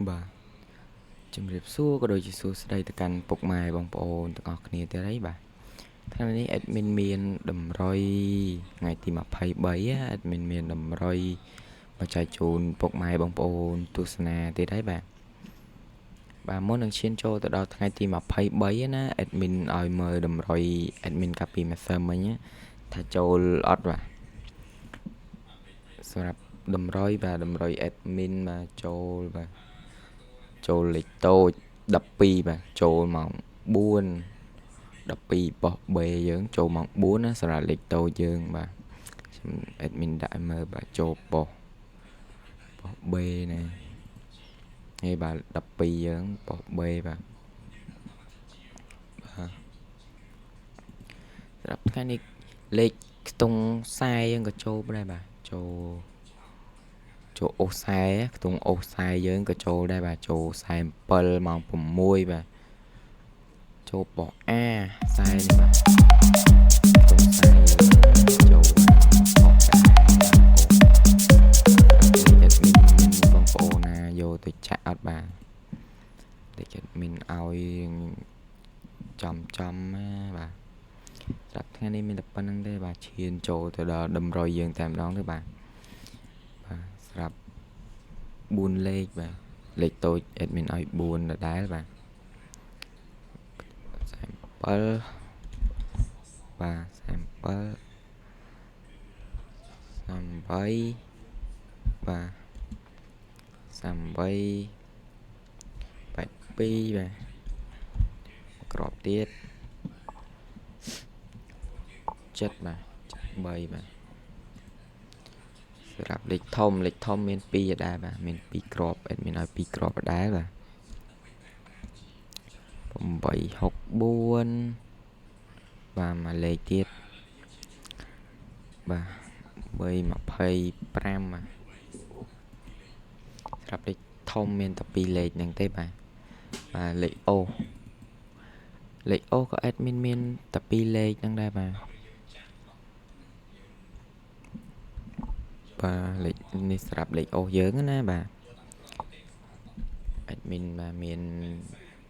បាទជំរាបសួរក៏ដូចជាសួស្តីទៅកាន់ពុកម៉ែបងប្អូនទាំងអស់គ្នាទៀតហើយបាទថ្ងៃនេះ admin មានតម្រុយថ្ងៃទី23 admin មានតម្រុយបច្ច័យជូនពុកម៉ែបងប្អូនទស្សនាទៀតហើយបាទបាទមុននឹងឈានចូលទៅដល់ថ្ងៃទី23ណា admin ឲ្យមើលតម្រុយ admin កាពីម្សិលមិញថាចូលអត់បាទសម្រាប់តម្រុយបាទតម្រុយ admin បាទចូលបាទចូលលេខតូច12បាទចូលម៉ោង4 12ប៉ុស្តិ៍ B យើងចូលម៉ោង4ណាសម្រាប់លេខតូចយើងបាទខ្ញុំ admin ដាក់ឲ្យមើលបាទចូលប៉ុស្តិ៍ B ណាហើយបាទ12យើងប៉ុស្តិ៍ B បាទបាទសម្រាប់ថ្ងៃនេះលេខខ្ទង់ខ្សែយើងក៏ចូលដែរបាទចូលចូលអូសែខ្ទង់អូសែយើងក៏ចូលដែរបាទចូល47ម៉ោង6បាទចូលប៉ុស្តិ៍ A ខ្សែនេះបាទខ្ទង់ខ្សែយើងចូលប៉ុស្តិ៍ A អូលេខ admin មានបងប្អូនណាយកទៅចាក់អត់បាទលេខ admin ឲ្យចំចំណាបាទសម្រាប់ថ្ងៃនេះមានតែប៉ុណ្្នឹងទេបាទឈានចូលទៅដល់តម្រុយយើងតែម្ដងទៅបាទបាទសម្រាប់4លេខបាទលេខតូច admin ឲ្យ4ដដែលបាទ47បាទ47 38បាទ38 82បាទក្របទៀត7បាទ3បាទសម្រាប់លេខធំលេខធំមាន2ដែរបាទមាន2គ្រាប់ admin ឲ្យ2គ្រាប់ដែរបាទ8 6 4បាទមួយលេខទៀតបាទ3 25បាទសម្រាប់លេខធំមានតែ2លេខហ្នឹងទេបាទបាទលេខអូលេខអូក៏ admin មានតែ2លេខហ្នឹងដែរបាទបាទលេខនេះសម្រាប់លេខអូសយើងណាបាទ admin បាទមាន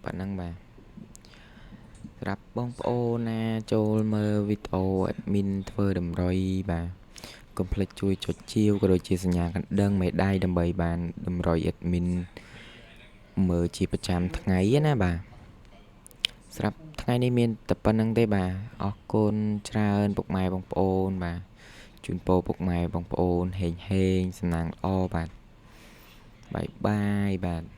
ប៉ុណ្ណឹងបាទសម្រាប់បងប្អូនណាចូលមើលវីដេអូ admin ធ្វើតម្រុយបាទកុំភ្លេចជួយចុចជាវក៏ដូចជាសញ្ញាកណ្ដឹងមេដៃដើម្បីបានតម្រុយ admin មើលជាប្រចាំថ្ងៃណាបាទសម្រាប់ថ្ងៃនេះមានតែប៉ុណ្្នឹងទេបាទអរគុណច្រើនពុកម៉ែបងប្អូនបាទជូនពរពុកម៉ែបងប្អូនហេងហេងសំណាងល្អបាទ bye bye បាទ។